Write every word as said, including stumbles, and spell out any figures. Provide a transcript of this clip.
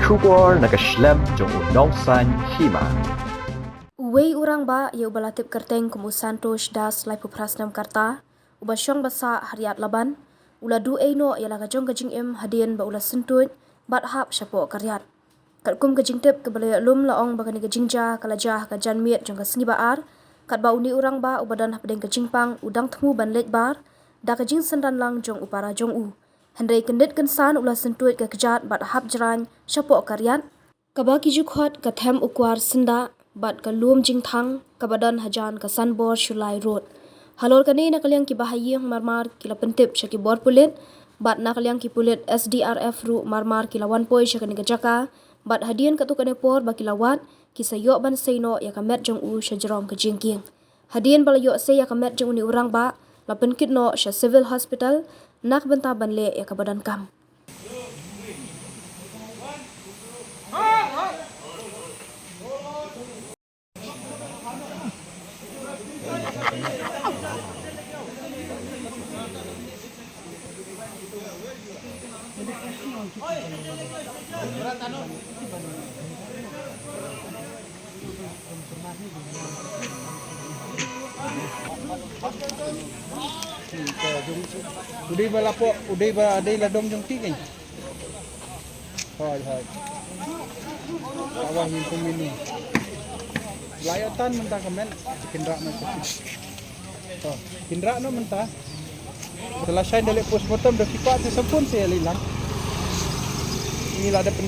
Khubor na ka shlem jong u Nongsaiñ Hima. Uwei u rangbah ïa uba la tip kyrteng kum u Santosh Das, laiphew phra snem ka rta, uba shong ba sah ha Riat Laban, u la duh ei noh ïa la ka jong ka jingim hadien ba u la syntuid bad hap shapoh ka riat. Katkum ka jingtip kaba la ïoh lum la ong ba kane ka jingjia ka la jia ha ka janmiet jong ka sngi ba ar, katba une u rangbah uba don hapdeng ka jingpang u dang thmu ban leit bar da ka jingsynran lang jong u para jong u. Hynrei kyndit kynsan u la syntuid ka kjat bad hap jraiñ shapoh ka riat, kaba ki ju khot ka Them U Kwar Syndah bad ka Lum Jingthang, kaba don hajan ka Sanbor Shulai Road. Halor kane, na ka liang ki bahaïing marmar ki la pyntip sha ki bor pulit, bad na ka liang ki pulit S D R F ruh marmar ki la wan poi sha kane ka jaka, bad hadien katto katne por ba ki la wad, ki sa ïoh ban sei noh ïa ka met jong u sha jrong ka jingkieng. Hadien ba la ïoh sei ïa ka met jong une u rangbah, la pynkit noh sha Civil Hospital na ka bynta ban leh ïa kaba donkam. U dei ba la pok, u dei ba dei la dom jong phi kein. Hooid, hooid. Ka wah ïing kumne. La ïoh tan mynta ka met, kynrah noh ka phi. To, kynrah noh mynta. Te la shai da leh postmortem da ki kwah te sa phone sa ïa leit lang. Ngi la da pyn-